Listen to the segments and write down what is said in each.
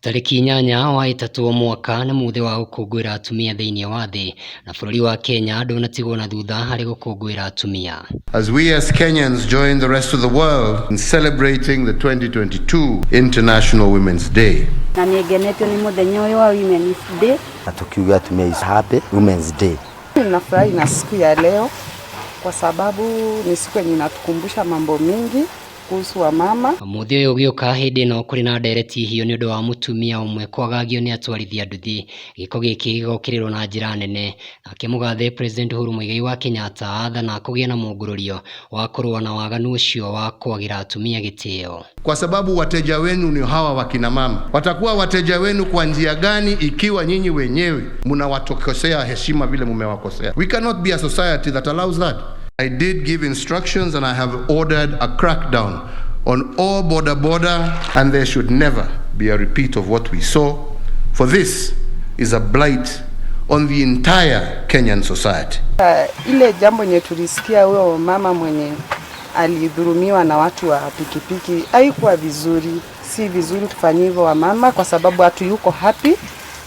Tarĩki 8 wa 3 o mwaka nĩ mũthĩ wa gũkũngũĩra atumia thĩinĩ wa thĩ, na bũrũri wa Kenya ndũnatigwo na thutha harĩ gũkũngũĩra atumia. As we as Kenyans join the rest of the world in celebrating the 2022 International Women's Day. Na nĩ ngenetio nĩ mũthenya ũyũ wa Women's Day. Na tukiuga atumia is happy Women's Day. Ninafurahi na siku ya leo kwa sababu ni siku yenye inatukumbusha mambo mingi kuhusu wamama. Mũthĩ ũyũ ũgĩũka hĩndĩ ĩno kũrĩ na ndereti hiũ nĩ ũndũ wa mũtumia ũmwe kwagagio nĩ atwarithia nduthi. Gĩko gĩkĩ gĩgokĩrĩrwo na njĩra nene. Nake mũgathe President Uhuru Muigai wa Kenyatta athana kũgĩe na mũngũrũrio wa kũrũa na waganu ũcio wa kwagĩra atumia gĩtĩo. Kwa sababu wateja wenu ni hawa wakina mama. Watakuwa wateja wenu kwa njia gani ikiwa nyinyi wenyewe mnawatokosea heshima vile mumewakosea? We cannot be a society that allows that. I did give instructions and I have ordered a crackdown on all boda boda, and there should never be a repeat of what we saw, for this is a blight on the entire Kenyan society. Ile jambo yenye tulisikia huyo mama mwenye alidhulumiwa na watu wa pikipiki haikuwa vizuri. Si vizuri kufanya hivyo wamama, kwa sababu hatuyuko happy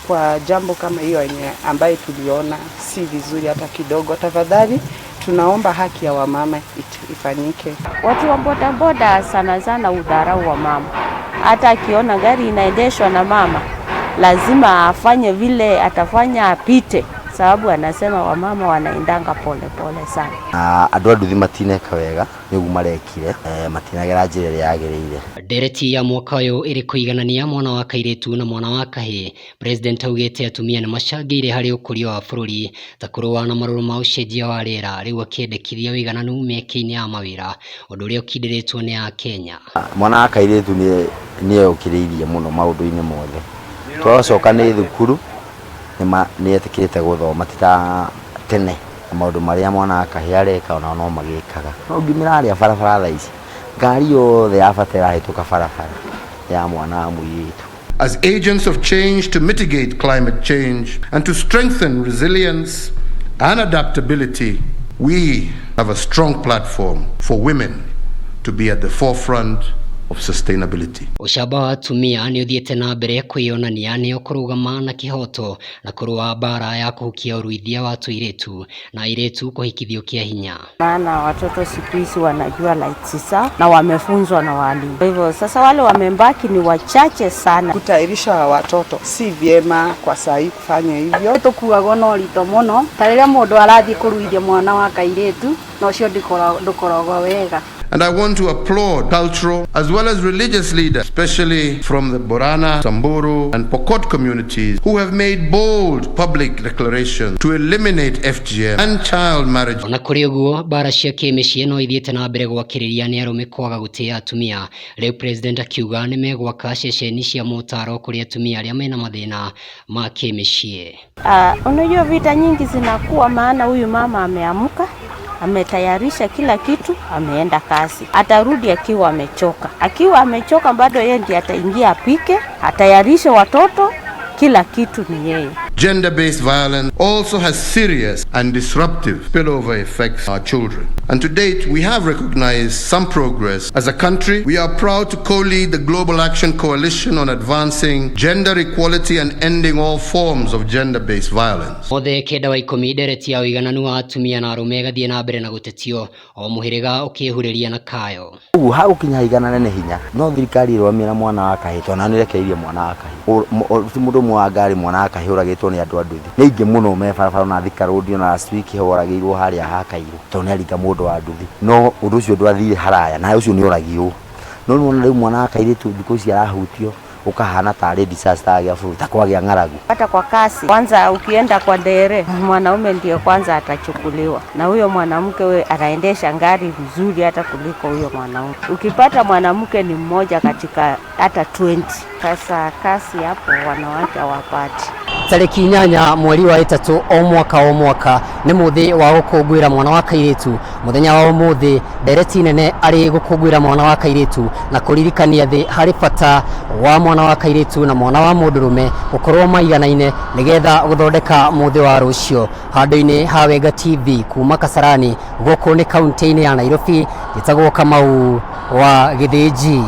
kwa jambo kama hiyo yenye ambaye tuliona, si vizuri hata kidogo. Tafadhali tunaomba haki ya wamama ifanyike. Watu wa bodaboda sana sana udharau wa mama. Hata akiona gari inaendeshwa na mama, lazima afanye vile atafanya apite, sababu anasema wamama wanaendanga pole pole sana. Na andũ a nduthi matineka wega nĩguo marekire, matinagera njĩra ĩrĩa yagĩrĩire. Ndereti ya mwaka ũyũ ĩrĩ kũiganania mwana wa kairĩtu na mwana wa kahĩĩ. President augĩte atumia nĩ macangĩire harĩ ũkũria wa bũrũri ta kũrũa na marũrũ ma ũcenjia wa rĩera, rĩu akĩendekithia ũigananu mĩeke-inĩ ya mawĩra, ũndũ ũrĩa ũkindĩrĩtwo nĩ Akenya. Mwana wa kairĩtu nĩ eyũkĩrĩirie mũno maũndũ-inĩ mothe. Twacoka nĩ thukuru nĩ etĩkĩrĩte gũthoma ti ta tene, na maũndũ marĩa mwana wa kahĩĩ areka onao no magĩkaga. No ngimĩra harĩa barabara thaa ici, ngari yothe ya bata ĩrahĩtũka barabara ya mwana wa mũirĩtu. As agents of change to mitigate climate change and to strengthen resilience and adaptability, we have a strong platform for women to be at the forefront of sustainability. Ũcamba wa atumia nĩ ũthiĩte na mbere kwĩyonania nĩo kũrũgama na kĩhoto na kũrũa mbara ya kũhukia ũruithia wa tũirĩtu na airĩtu kũhikithio kĩa hinya. Maana watoto siku hizi wanajua rights zao na wamefunzwa na walimu. Kwa hivyo sasa wale wamebaki ni wachache sana. Kutairisha watoto si vyema kwa saa hii kufanya hivyo. Tukuagwo na ũritũ mũno ta rĩrĩa mũndũ arathiĩ kũruithia mwana wa kairĩtu, na ũcio ndũkoragwo wega. And I want to applaud cultural as well as religious leaders, especially from the Borana, Samburu and Pokot communities, who have made bold public declarations to eliminate FGM and child marriage. Ona kũrĩ ũguo, mbara cia kĩmĩciĩ no ithiĩte na mbere gwakĩrĩria nĩ arũme kwaga gũtĩa atumia. Rĩu President akiuga nĩ megwaka ceceni cia motaro kũrĩ atumia arĩa mena mathĩna ma kĩmĩciĩ. Unajua vita nyingi zinakuwa maana huyu mama ameamka, ametayarisha kila kitu, ameenda kazi. Atarudi akiwa amechoka. Akiwa amechoka bado yeye ndiye ataingia apike, atayarishe watoto, kila kitu ni yeye. Gender-based violence also has serious and disruptive spillover effects on our children. And to date, we have recognized some progress. As a country, we are proud to co-lead the Global Action Coalition on Advancing Gender Equality and Ending All Forms of Gender-Based Violence. Othe 9 wa 10 ndereti ya ũigananu wa atumia na arũme ĩgathiĩ na mbere na gũtetio o mũhĩrĩga ũkĩhurĩria na kayo. Ũguo hagũkinya haiganane nĩ hinya, no thirikari ĩrũgamie na mwana wa kahĩĩ, tondũ nĩ ĩrekereirie mwana wa kahĩĩ. Ti mũndũ ũmwe wa ngari mwana wa kahĩĩ ũragĩtwo nĩ andũ a nduthi. Nĩ aingĩ mũno me barabara ona Thika Road, ona last week horagĩirwo harĩa ha Kairũ, tondũ nĩ aringa mũndũ wa nduthi. No ũndũ ũcio ndwathire haraya, na ũcio nĩ oragirwo. No nĩwona rĩu mwana wa kairĩtu thikũ ici arahutio, ũkahana tarĩ disaster ya bũrũri, ta kwagĩa ng'aragu. Hata kwa kasi, kwanza ukienda kwa dere, mwanaume ndio kwanza atachukuliwa. Na huyo mwanamke we anaendesha ngari vizuri hata kuliko huyo mwanaume. Ukipata mwanamke ni mmoja katika hata 20. Sasa kasi hapo wanawake hawapati. Tarĩki 8 mweri wa 3 o mwaka o mwaka nĩ mũthĩ wa gũkũngũĩra mwana wa kairĩtu. Mũthenya wa ũmũthĩ ndereti nene arĩ gũkũngũĩra mwana wa kairĩtu na kũririkania thĩ harĩ bata wa mwana wa kairĩtu na mwana wa mũndũrũme gũkorwo maiganaine nĩgetha gũthondeka mũthĩ wa rũciũ. Handũ-inĩ ha Wenga TV kuma Kasarani gũkũ nĩ kaunti-inĩ ya Nairobi, njĩtagwo Kamau wa Gĩthĩnji.